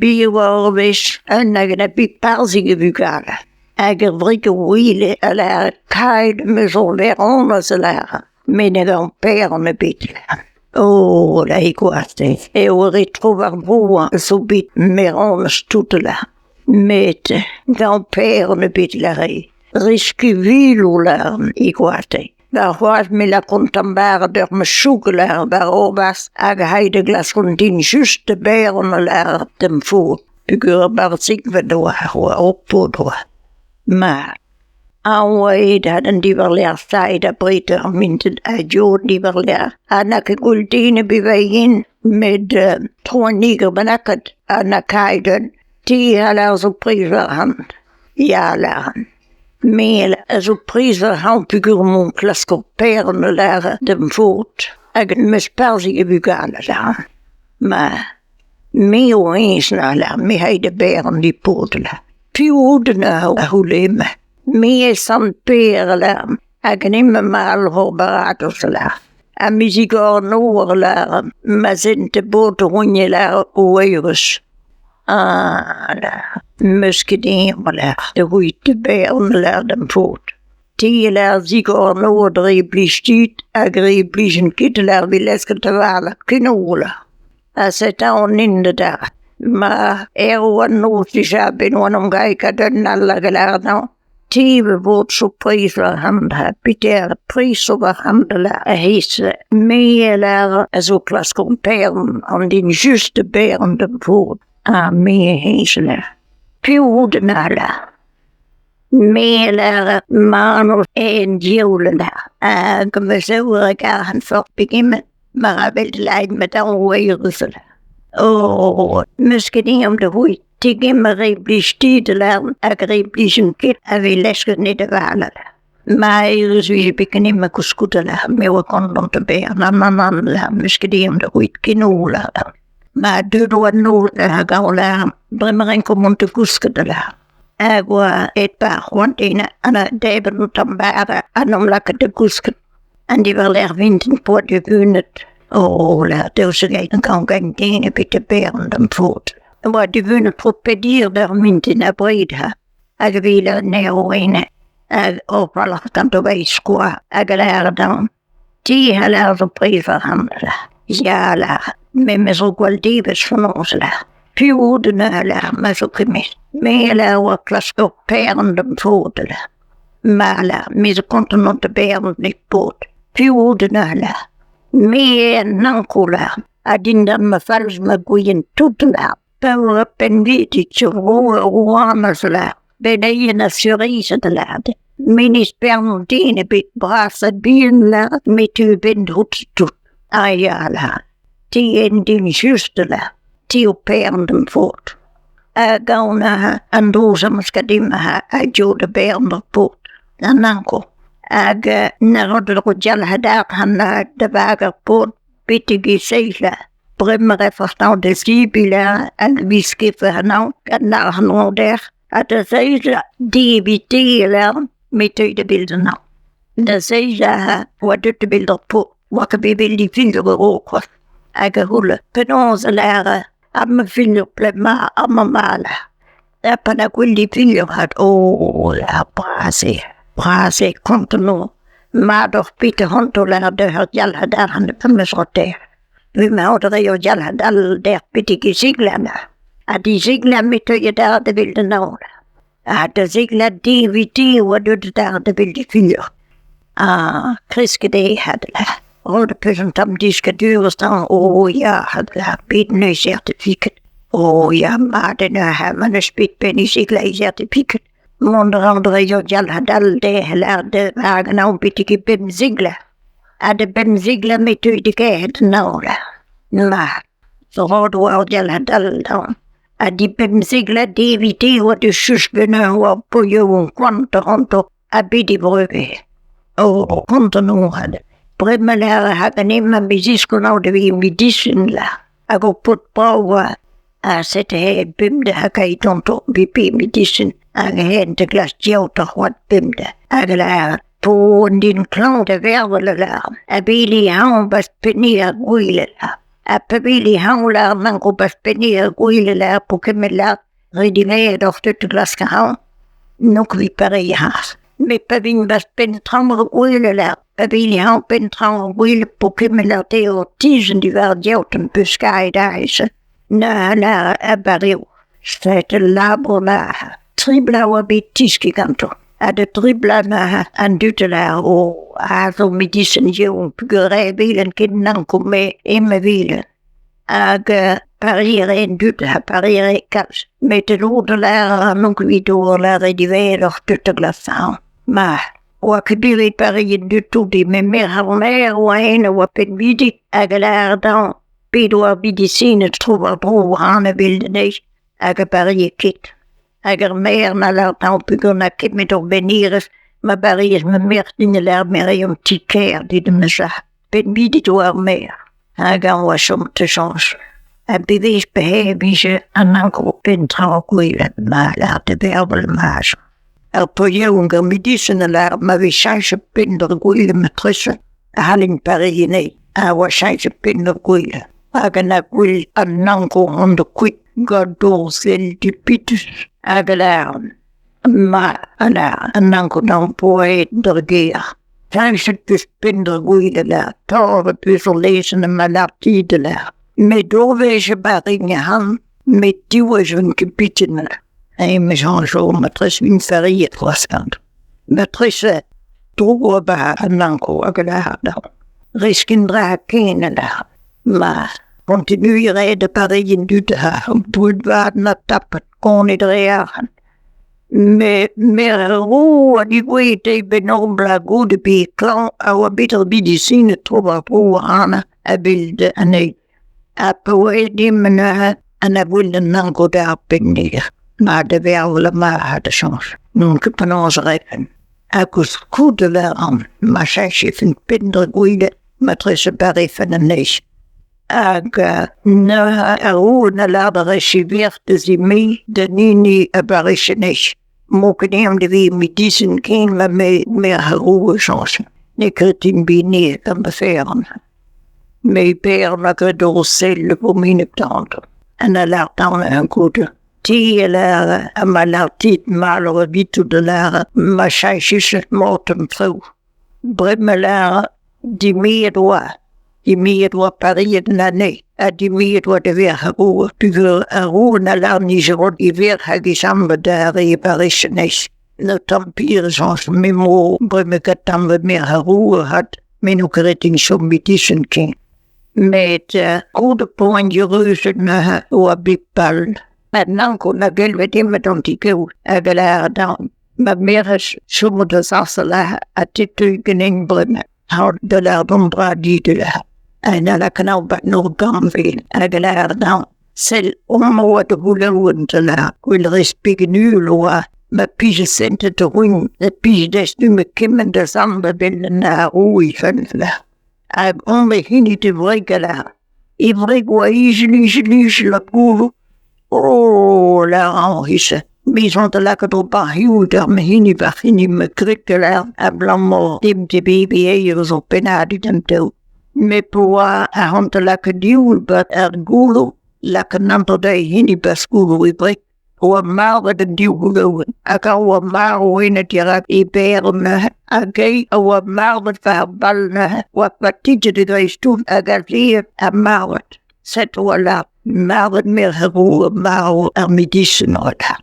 Bet e oa ur wech un hag a oa bet parzhig e vugale hag ur wreg a ouele a lâre kaer em eus ur vaeronez a lâre met ne gav paeron ebet. Oh la gwaz-se eo ret tro-war-dro zo bet maeronez tout la met gant paeron ebet lâre. Riskl lâr e gwaz-se. Warc'hoazh me lakaont tamm bara d'ur ma chouk lâr war ober hag aet da glask an den just da baeron a lâr da'm faotr peogwir barzh oa oa ur paotr oa. Ma eñ oa aet an diwar-lerc'h sailh abred ar mintin ha div diwar-lerc'h ha n'a ket gwell den ebet war-ien met tro an neger bennaket ha 'na kaet un te a lâr zo prest warc'hant. Ya a lâran. Me a zo prest warc'hant peogwir emaon o klask ur paeron a lâr da'm faotr hag 'm eus perzhig e vugale a lâran. Ma me eo hennezh a lâr, me 'c'hay da baeron dit paotr a lâr. Piv out neuze a c'houlenne. Me eo Sant Pêr a lâr hag emañ ma all hor baradoz a lâr. Ha me 'zigor an nor a lâr ma zent paotr roiñ a lâr o eürus. Ah a lâr, 'm eus ket eñ a lâr da roiñ da baeron a lâr da'm faotr. Te a lâr 'zigor an nor dre blij dit ha dre blijin ket a lâr 'vit lesket da valañ kenavo a lâr. Ha setu on int adarre. Ma erru an noz dija 'benn oan omp gaet un all hag a lâr dezhañ te a vo surpriz war an ha Peter priz zo war an da lâr e-giz me a lâr a zo klask hon paeron an den just da baeron d'am faotr ha me hennezh a lâr piv out a lâr. Me a lâr ma anv eo an diaoul a lâr hag ma zeur a garen forzh pegement ma ra vel lâret ma daou eürus a lâr. Oh 'meus ket ezhomm da c'houzout degemer re blij dit a lâran hag re blijin ket a vez lesket anezhe da valañ. Ma eürus 'vije bet ganin ma koulskoude a lâr me 'oa kontant da baeañ nann nann nann a lâr 'meus ket ezhomm da c'houzout kenavo a lâr. Ma deuet 'oa an noz hag a lâr bremañ 'ranko mont da gousket a lâr. Hag oa aet 'ba ar c'hoant ha debret un tamm bara ha 'n em lakaet da gousket. An diwar-lerc'h vintin 'poa divunet. Oh la, daoust hag gant den ebet da baeañ d'am faotr. Oa divunet tro pedir d'ar mintin abred ha hag e wel anezho ene hag oc'h gant o skoaz hag a lâre dezhañ Te a lâr zo prest war an Ya a lâr, me 'meus ur gwall devezh fenoz a lâr. Piv out neuze a lâr ma zo ket me. Me a lâr oa klask ur paeron d'am faotr a lâr. Ma a lâr, me zo kontant mont da baeron dit paotr. Piv out neuze a lâr. Me eo an Ankou a lâr, ha dindan ma falz ma gouien tout a lâr. Paour ha pinvidik eo ur rouanez a lâr, beleien ha seurezed a lâr. Met ne esperont den ebet bras ha bihan a lâr, met eo bet tout. Ah ya a lâr, te eo an den just a lâr, te eo paeron da'm faotr. Hag aon an dro-se am eus ket dimp a dio da baeron d'ar paotr, an Ankou. Hag na ro dro han da vagañ ar paotr betek e seizh lâr. Bremañ e fortañ da zebriñ hag viskef anezhañ gant ar c'hanoder ha da zeiz debriñ te a lâran met deuit da welet anezhañ. Da zeiz a oa deuet da welet ar paotr 'oa ket bet bet livet a-raok c'hoazh hag a c'houlle penaos a lâr ha ma filhor pleg-mañ ha ma mall. Ha pa 'na gwelet e filhor 'vat oh bras eo, bras eo kontant on. Mat oc'h bet ac'hanto lâr deoc'h ar yalc'had arc'hant am eus roet dezhañ. Emañ dre ur yalc'had all dec'h betek e ziglañ ha diziglañ e teuy adarre da welet an heol. Ha da ziglañ diviti e oa deuet adarre da welet e filhor. Ha kresket eo ha roet ho peus un tamm diskadurezh dezhañ, oh ya, ha bet neuze certificat. Oh ya, mat eo neuze ma n'eus bet penn e ziglañ e certificat. Mont a ran dre ur yalc'had all dezhañ lâret dezhañ hag anaon betek e bemp ziglañ. Ha da bemp ziglañ me teuy da gerc'hat an heol. Ma, roet oa ur yalc'had all dezhañ. Ha di bemp ziglañ devite oa da cheñch ganeoc'h oa poioù koant a-ranto ha bet e brevet. Oh, kontant on avat. Bremañ lâr hag emañ me zesko da vezañ medisin là. Hag ur paotr brav oa. Ha setu aet bemdez hag aet ganto bepred medisin hag aet da glask diaotañ c'hoazh bemdez. Hag a lâr po an den klañv da vervel a lâr. Ha bet eo eñ 'ba penn ar goueled. Ha pa veli hañv lâr manko ba penniñ ar gwele lâr po ket met lâr ret eo aet doc'h tud da glask ar c'hañv n'on ket evit pareiñ c'hoazh. Met pa vin 'barzh penn traoñ ar gwele lâr pa veli hañv penn traoñ ar gwele po ket met lâr dezho tizh diwar geot am peus karet aze. Neuze lâr ar barrioù sed ul labour lâr tri bloaz oa bet deskiñ ganto ha da dri bloaz neuze an dud a lâr oh aze zo medisin yaouank peogwir e welen ket ankoù-me emañ 'welen. Hag pareiñ a rae an dud ha pareiñ a rae kalz met lod a lâr n'on ket evit ober lâret diwezhatoc'h tud da glask Ma oa ket bet ret pareiñ an dud tout met merc'h ar maer oa eno a oa pinvidik hag a lâre dezhañ bet oa ar medisined tro-war-dro war-an anezhi hag a barie ket. Hag ar maer 'na lâret dezhañ peogwir n'a ket met ur bennerez ma bariez ma merc'h din a lâr me 'ray an ti-kêr dit ma sac'h. Pinvidik oa ar maer hag eñ oa chomet da soñj. Ha bewech p'he vije an Ankoù penn-traoñ gwelet ma lâr da vervel ma. Ar paotr yaouank ar medisin a lâr ma vez cheñchet penn d'ar gwele matrese a c'hallin pareiñ anezhi. A oa cheñchet penn d'ar gwele. Hag an gwel an Ankoù mont kuit gant dour sell dipitus hag a lâran ma a lâr an Ankoù ampouaet d'ar gêr. Cheñchet 'peus penn d'ar gwele lâr torret 'peus ul lezenn ma lâr ti da lâr. Met ur wech e barin ac'hann met div wech on ket pitin. Eñ me soñjo matrese 'vin fariet c'hoazh gantañ. Matrese droug oa 'ba an Ankoù hag a lâr dezhañ. Reskin dra ken a lâr. Ma kontinuiñ a rae da pareiñ an dud ha boued vat na tapet gonit re arc'hant. Met me a ro ha degouezhet eo bet ur bloaz goude bet klañv a oa bet ar medisined tro-war-dro ac'hane a-bell anezhi. Ha pa oa aet dimp neuze anavezout an Ankoù d'ar penn-hir. Ma da vervel ma da chañs. N'on ket penaos 'rafen. Ha koulskoude 'lâran ma cheñchfen penn d'ar gwele matrese parefen anezhi. Hag neuze ar roue a lâr da resever da zebriñ d'an hini a baris anezhi. M'o ket eñ da vezañ medisin ken ma me ar roue chañs. N'eo ket din bet gant ma ferenn. Me per ma ket o sell vo minet gantañ. Ha na lâr tamm un goude. Te a lâr ha ma lâr dit mall evitout da lâr ma cheñchis mat an traoù. Bremañ lâr dimeet oa, dimeet oa pariet an anezhi ha dimeet oa da verc'h ar roue peogwir ar roue na lâr nije rod e verc'h hag e samm da re Paris anezhi. Na tamm pir soñj me 'mo bremañ ket tamm merc'h ar roue 'vat me n'on ket ret din chom medisin ken. Met goude poan direuzet neuze oa bet pal. Met nann na gelvet nemet an ti-kev hag a lâre dezhañ Ma merc'h chomet da zañsal ha te 'teu ganin bremañ. Ha da lâret an dra dit ha na lakaen an ur gambr hag a lâr dezhañ sell homañ oa da c'houlenn da lâr gwell rez pegen uhel oa ma pije sentet roin e pije dastumet kement da samm a-benn an aroui fenn Hag homañ hini da wreg a lâr e wreg oa ijin ijin ijin ha gouloù. Oh, lâr-eñ e-se, me zo da lakaat ober hiziv d'ar ma hini war hini ma gwreg a lâr abalamour dimp da beviñ eus ur pennadig an daou. Met pa oa ac'hann da lakaat div 'ba ar gouloù, lakaat an amzer da hini 'barzh gouloù e wreg, oa marvet an div goulouenn hag a oa marv eno dirak e berenn neuze hag eñ a oa marvet war ar bal neuze, oa fatizet a-greiz-tout hag azeet ha marvet. Setu a lâr marvet merc'h ar roue, marv ar medisin a lâr.